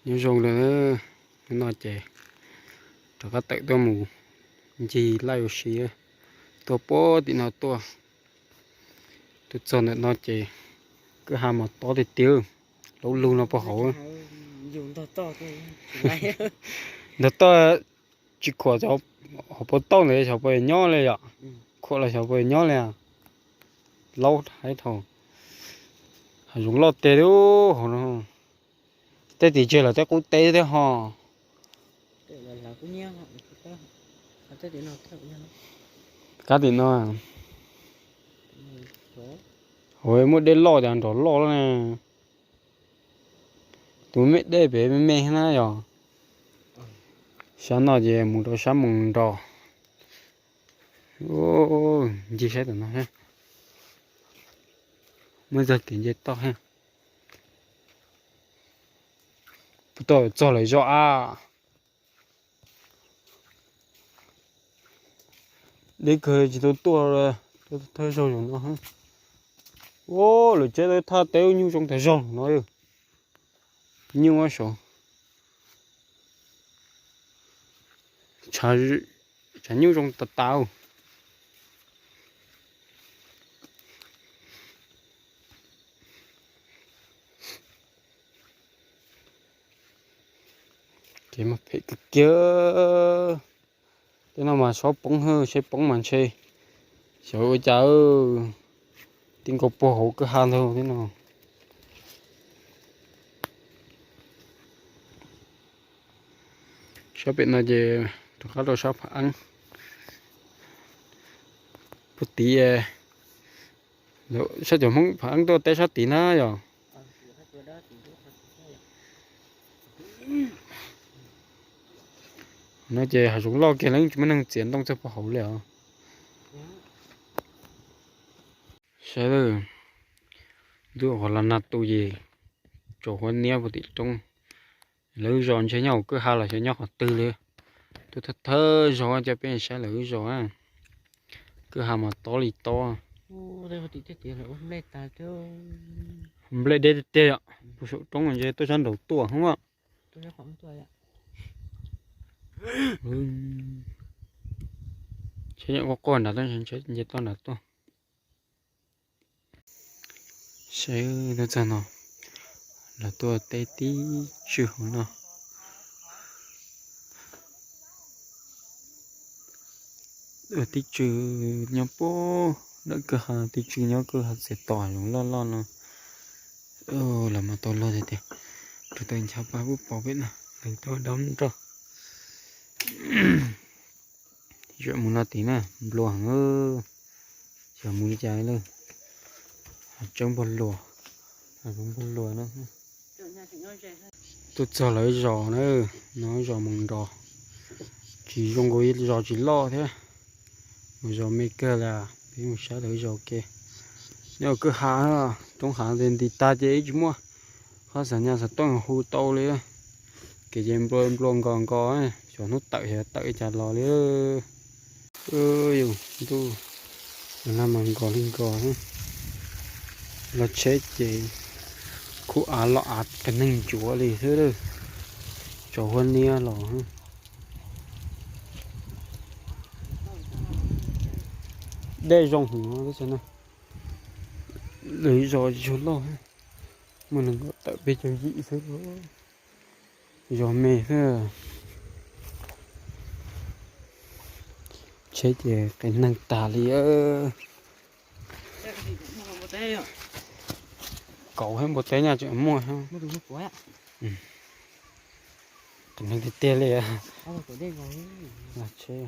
Nyob zoo lawm, hnub no ces rov qab tawm tuaj mus ncig laj ua si tuaj puag tim no tuaj. Tuaj txog ntawm no ces kwj ha mas tob tiag tiag, laub lug no puag hauv. Ntog toj tsis khuam hauv paus tauj ntawd xyov puas nyob li yom. Khuam los xyov puas nyob li. Laub haib dhau. Hav zoov loj tiag li hauv no. Tej tim tseg los tej qub teb thiab ho. Kab tim no. Hauv muaj dej loj cas nrov loj loj ne. Tus me dej pem me me na yog. Sab no ces mus rau sab Moos Nros. Ncig saib tom no, muaj txog kev nce toj thiab. Puas tau txog lawv zos a? Deb kawg tsis tau tuaj, tuaj thawj zaug zaum no. Ua lawv tsev thaj teb nyuj zoo tag zog no. Nyuj saud, tshav nyuj zoo tas tas. Kev mas phem kawg kiag. Tej no mas xob poob, seb poob mas ntshe xyov ua cas. Tib nkaus puag hauv kwj ha ntag tej no. Sab pem no ces rov qab rau sab Phav Eeb puag tid. Sab cov Hmoob Phav Eeb tuaj teb sab tid na yog. No ces hav zoov loj kiag, leej tsis muaj neeg txiav ntoo txog puag hauv li os. Saib, ntuj qhov los nag tu ces tsaus huab niab puag tim roob. Lawv zos ntshe nyob hauv kwj ha los xyov nyob qhov twg li. Tuaj thawj thawj zaug coj peb saib lawv zos. Kwj ha mas tob li tob. Nplej deb tiag tiag yom, puag saum roob ntshe tuaj sab nraud tuaj hoob. Tsheb nyuam quaj quaj nrad tuaj, nce toj nrad tuaj. Saib tuaj txog no, lawv tuaj teb tib tswg hauv no. Ua tib tswg nyob puag nram kwj ha, tib tswg nyob kwj ha txiav tos zoov loj loj no. Lawv mas tau luag tiag tiag, rau tau nchav pab pub pom peb no, leej twg dab nrog. Zaum mus no tid na, nplua heev, xyov mus li cas lawm. Hav tseeb npog luas, hav zoov npog luas na. Tuaj txog lawv zos na, no zos Moos Nros, tsis zoo nkaus zos tsis loj thiab, mus zos me kawg li. Peb mus saib lawv zos ke. Nyob kwj ha, roob hav nti tag ces ib tsis muaj qhov xav nyas xav tooj hu tau li. Kev ces nplua nplua nkos nkos, xyov hnub tawm xyov tawm li cas los li. Yus ntuj, no mas nkos li nkos, los tsheb ces khuj av los av qias neeg ncuav li xwb, tsaus huab niab los. Dej zoo heev no, lawv zos tsis tshua loj, muaj nees nkaum tawm peb caug yim xwb, zos me xwb. Tsheb ces qias neeg tag li. Kauv thiab npua teb nyaj tseem muaj. Qias neeg tiag tiag li. Tsheb